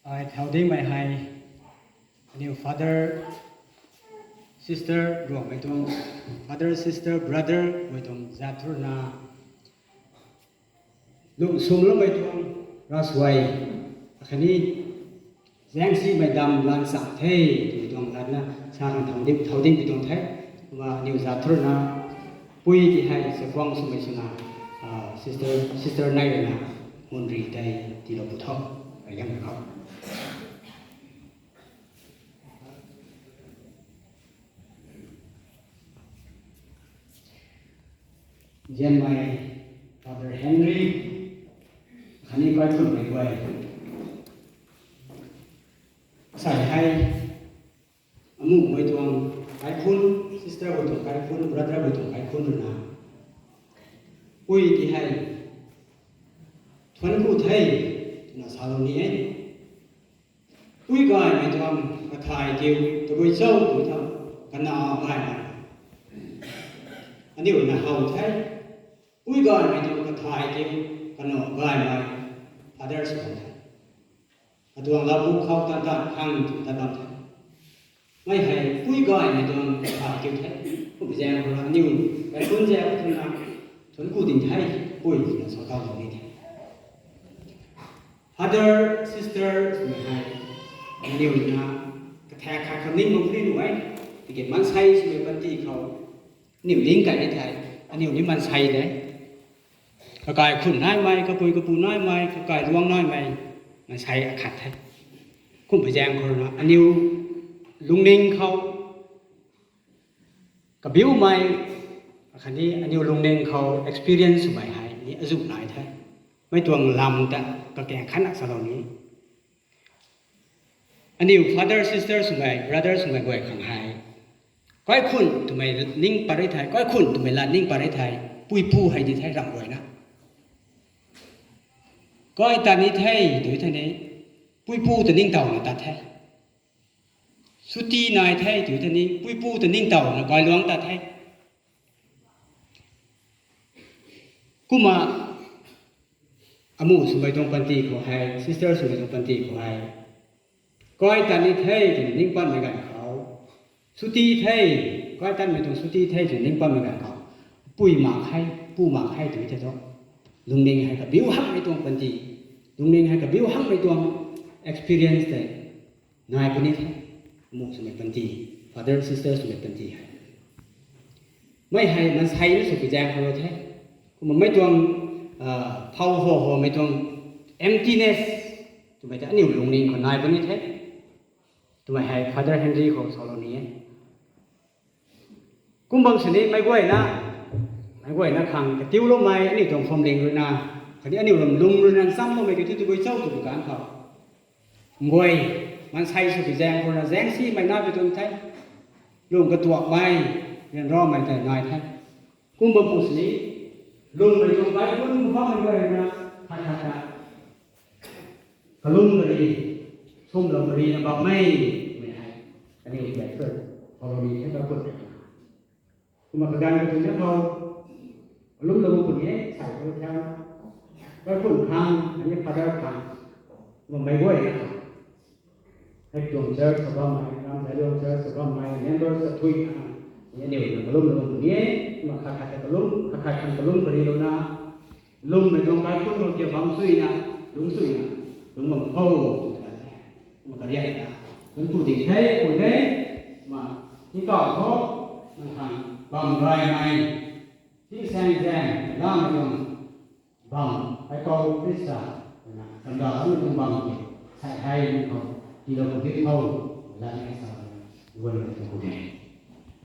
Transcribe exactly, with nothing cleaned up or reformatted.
Ai thau dingmei hei, aniu father, sister ruangmei tuang, father, sister, brother mei tuang zat thu rui na, lung sumloumei tuang ravsuai, akhatni zaengsimei dam lan chang the twmei tuang latna sa kan thau ding, thau ding pi tuang the. Kumna aniu zat thu rui na, pui ti hei chakhwang swmei swna, sister, sister nai rui na, mun ri tei tiilou pu tho, ariang khou. Nzianmei Father Henry, khatni kaikhunhmei guay. Asei hei, amuhmei tuang kaikhun, sister guay tuang kaikhun, brother guay tuang kaikhun rui na, pui ti hei, thuanc ku the, twna salou ni e. Pui gaymei tuang kathay kiu, tabui cho tw tha, kana gaymei. Aniu na how the. Pui gaymei tuang kathay kiu, kana gaymei. Father sw the. Katuang labu khou tan tan khang tw tat bam the. Mei hei pui gaymei tuang kathay kiu the. Kum zaeng khou na aniu, kaikhun zaeng khou na, thuanc ku ding the, pui na sa talou ni the. Father, sister swmei hei, aniu na, kathak khat khou ning bam ni nu e, tiki maansei swmei panty khou, aniu ning kai ni the, aniu ni maansei de. Kakai khun naimei, kapui kapu naimei, kakai luang naimei, maansei akhat the. Kumpui zaeng khou na, aniu lungning khou, kabiumei, akhatni aniu lungning khou experience swmei hei ni azuh nai the. Mei tuang lam ta kakaeng khatna salou ni. Aniu father, sister swmei, brother swmei guay khang hei, kaikhun twmei ning pat ri thei, kaikhun twmei lat ning pat ri thei, puipu hei di the ramh guayna. Kai tat ni the, tw thei ni, puipu ta ningtowna tat the. Chuti nai the, tw thei ni, puipu ta ningtowna gayluang tat the. Kumna, amu swmei tuang panty khou hei, sister swmei tuang panty khou hei, kai tat ni the, twna ning patmei ganv khou, chuti the, kai tatmei tuang chuti the, twna ning patmei ganv khou, pui mak khe, pu mak khe, tw thei thu, lungning hei kabiu hakmei tuang panty, lungning hei kabiu hakmei tuang experience tei nai puni the, amu swmei panty, father, sister swmei panty hei. Mei hei maansei na sw pi zaeng khou the. Kumna mei tuang, phau ho homei tuang emptiness twmei ta aniu lungning khou nai puni the, twmei hei Father Henry khou salou ni e. Kum bam sini meic guayna, meic guayna khang katiuloumei, aniu tuang phuamling rui na, khatni aniu ram lung rui na nchamloumei kiu thu tabui cho tw bu ganv khou, nguay, maansei sw pi zaeng khou na zaengsimei nai pi tuang the, lung katuakmei, ryanramei tei nai the. Kum bam pu sini, lungmei tuang kaikhun bammei guayna, khat khat ta kalum kari, sumlou kari na bammei, mei hei, aniu guay thu, colony the kaikhun. Kumna kaganv kathuina khou, kalumlou puni e, sai khou thiang, kaikhun khang, ani father khang, kumna meic guayna khang, hei tuang church khou bammei, Ramzailuang church khou bammei members kathui khang, aniu na kalumlou puni e. Kumna khat khat ta kalum, khat khat khang kalum karilouna, lungmei tuang kaikhun khou kia bam suina, lungc suina, lungc bam khou, kumna kariak na, lungc tu ding the, pui the, kumna, tingkauh khou, nang khang bam gaymei, tingsaeng zaeng lamei tuang bam, Kaipouc Khrista, twna chamdaloumei tuang bam tei, sai hei nang khou tiilou khou di tho, lat ni sa, guanmei tuang khou de.